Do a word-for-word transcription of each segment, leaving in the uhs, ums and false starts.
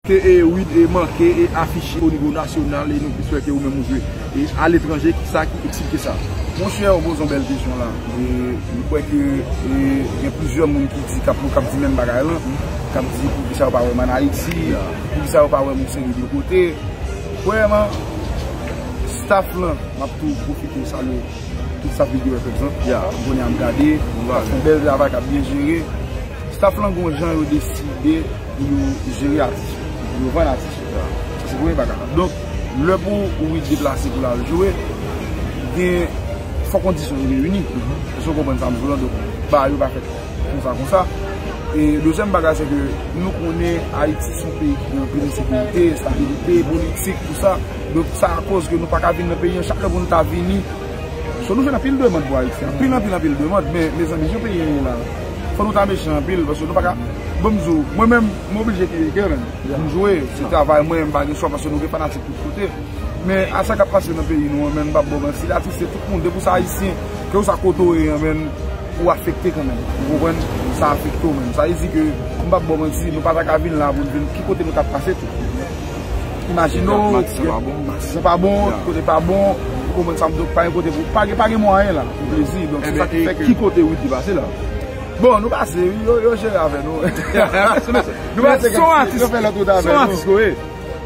Ke, e, Wid, e, manke, e, afiche o nivo nasyonal, e nou plis wè ke ou menm ou jwe, e, aletranje, ki sa ki eksplike sa? Monchè, ou poze yon bèl kesyon la. E, m kwè ke, e, gen plizyè moun ki di, k ap, k ap di menm bagay lan, k ap di poukisa yo pa wè m ann Ayiti, poukisa yo pa wè m yon seri de kote. Premyèman, staff lan, m ap tou pwofite salye tout staff Big Records lan. M konnen y ap gade, y ap fè yon bèl travay, k ap byen jere. Staff lan gon jan yo deside pou yo jere atis yo, pou yo vann atis yo. Sa se premye bagay la. Donk, lè pou Wid deplase pou l al jwe, gen, fò kondisyon yo reyini. Èske w konprann sa m di w lan? Donk, bagay yo pa fèt konsa, konsa. E dezyèm bagay, se ke nou konnen Ayiti se yon peyi ki gen anpil ensekirite, enstabilite, politik, tou sa. Donk, sa akoz ke nou pa ka vin nan peyi an, chak lè pou nou ta vini, So, nou jwenn anpil demann pou Ayiti. Anpil, anpil, anpil demann. Men, mezanmi, jan peyi an ye la, fò nou ta mechan anpil, paske nou pa ka, bon, m di w, mwen menm, m oblije kenbe kè, men. M jwe, se travay mwen, m pa gen chwa, paske nou gen fanatik tout kote. Men, a sa k ap pase nan peyi nou an, men, m p ap ba w manti, l atriste tout moun, depi w se Ayisyen, ke w sa kote w ye an, men, ou afekte kanmenm. Ou konprann? Sa afekte w menm. Sa vle di ke, m p ap ba w manti, nou pa ta ka vin la pou n vin, ki kote nou t ap pase tou. Imajine w, matis lan pa bon, matis lan pa bon, kote pa bon, ou konprann sa m di w, pa gen kote pou, pa gen, pa gen mwayen la, pou plezi. Donk, se sa ki fè ke. Ki kote Wid te pase la? Bon, nou pase, wi, yo, yo jere avè nou. Nou pase, se yon atis, yo fè lòt wout avè nou. Se yon atis, wi.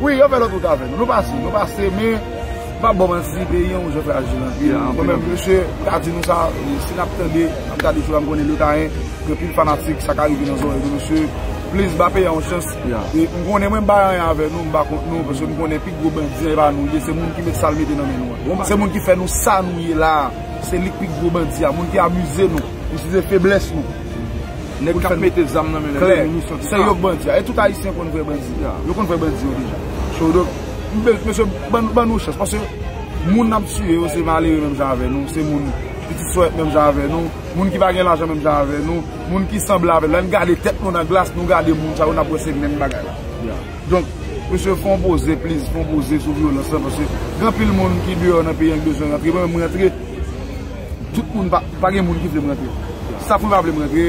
Wi, yo fè lòt wout avè nou. Nou pase, nou pase, men, m p ap ba w manti, peyi an, yon jan frajil anpil. Mwen menm, mesye, m ka di nou sa, si n ap tande, n ap gade sou la, m konnen le kayen, gen pil fanatik, sa ka rive nan zòrèy nou, mesye. Please, ba peyi a yon chans. E m konnen mwen m pa anyen avè nou, m pa kont nou, paske m konnen pi gwo bandi an e pa nou li ye, se moun ki met sa l mete nan men nou an. Se moun ki fè nou sa nou ye la a. Se li k pi gwo bandi a, moun ki amize nou, itilize feblès nou. Nèg k ap mete zam nan men nèg yo, se yo k bandi a. E tout Ayisyen konn vrè bandi. Yo konn vrè bandi yo deja. So, donk, m pe-, mesye, ban, ban nou chans, paske moun n ap tiye yo, se malere menm jan avè nou, se moun pitit sòyèt menm jan avè nou. Moun ki pa gen lajan menm jan avè nou, moun ki sanble avè nou. Lè n gade tèt nou nan glas, nou gade moun sa yo, n ap wè se menm bagay la. Donk, mesye, fè yon poze, please, fè yon poze sou vyolans lan, paske gen anpil moun ki deyò nan peyi an ki bezwen rantre, mwen menm m rantre. Tout moun pa, pa gen moun ki vle m rantre. Staff mwen pa vle m rantre,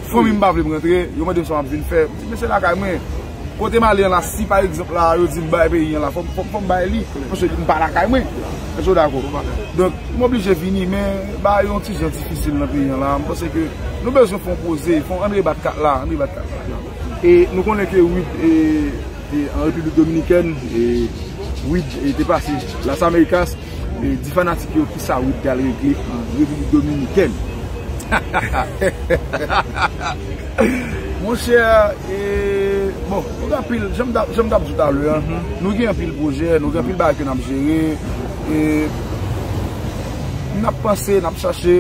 fanmi m pa vle m rantre, yo mande m sa m ap vin fè. M di, mesye, lakay mwen. Kote m ale an la, si pa egzanp la, yo di m bay peyi an la, fò, fò, fò m bay li, paske m pa lakay mwen. Èske w dakò? Donk, m oblije vini, men bagay yo yon ti jan difisil nan peyi an la. M panse ke nou bezwen fè yon poze, fè yon, ann rebat kat la, ann rebat kat la. E nou konnen ke Wid, e, e, an Repiblik Dominikèn, e, Wid, e, te pase Las Americas, e, di fanatik yo kisa Wid t al regle an Repiblik Dominikèn. Monchè, e, bon, nou gen anpil, jan m t ap, jan m t ap di w talè a, nou gen anpil pwojè, nou gen anpil bagay ke n ap jere, e, n ap panse, n ap chache,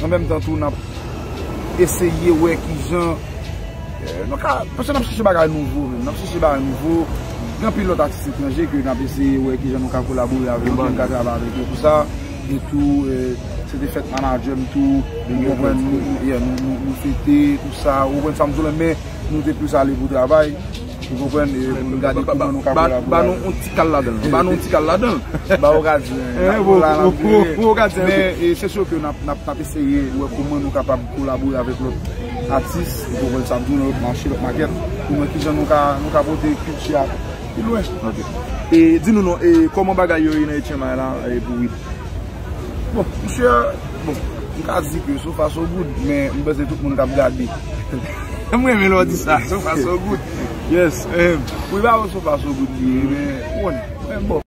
an menm tan tou, n ap eseye wè kijan, e, nou ka, paske n ap chache bagay nouvo menm, n ap chache bagay nouvo. Gen anpil lòt atis etranje ke n ap eseye wè kijan nou ka kolabore avèk yo, kijan nou ka travay avèk yo pou sa. E tou, e, se te fèt manadjè m tou, ou konprann, nou, nou, yeah, nou, nou, nou fete, tou sa, ou konprann sa m di w la, men nou te plis ale pou travay, ou konprann, e, pou nou gade kòman nou ka kolabore. Ba nou yon ti kal ladan l, ba nou yon ti kal ladan l. Ba ou ka di, men, men, e, se sou ke n ap, n ap, n ap eseye wè kòman nou kapab kolabore avèk lòt atis, ou konprann sa m di w, nan lòt mache, lòt makèt, pou nou wè kijan nou ka, nou ka pote kilti a pi lwen. Ok. E di nou non, e kòman bagay yo ye nan Etchenmay la, e pou Wid? Bon, monchè, bon, m ka di ke so far so good, men m panse tout moun k ap gade. M renmen lè w di sa, so far so good. Yes. Wi, ba so far so good li ye, men, bon, men bon.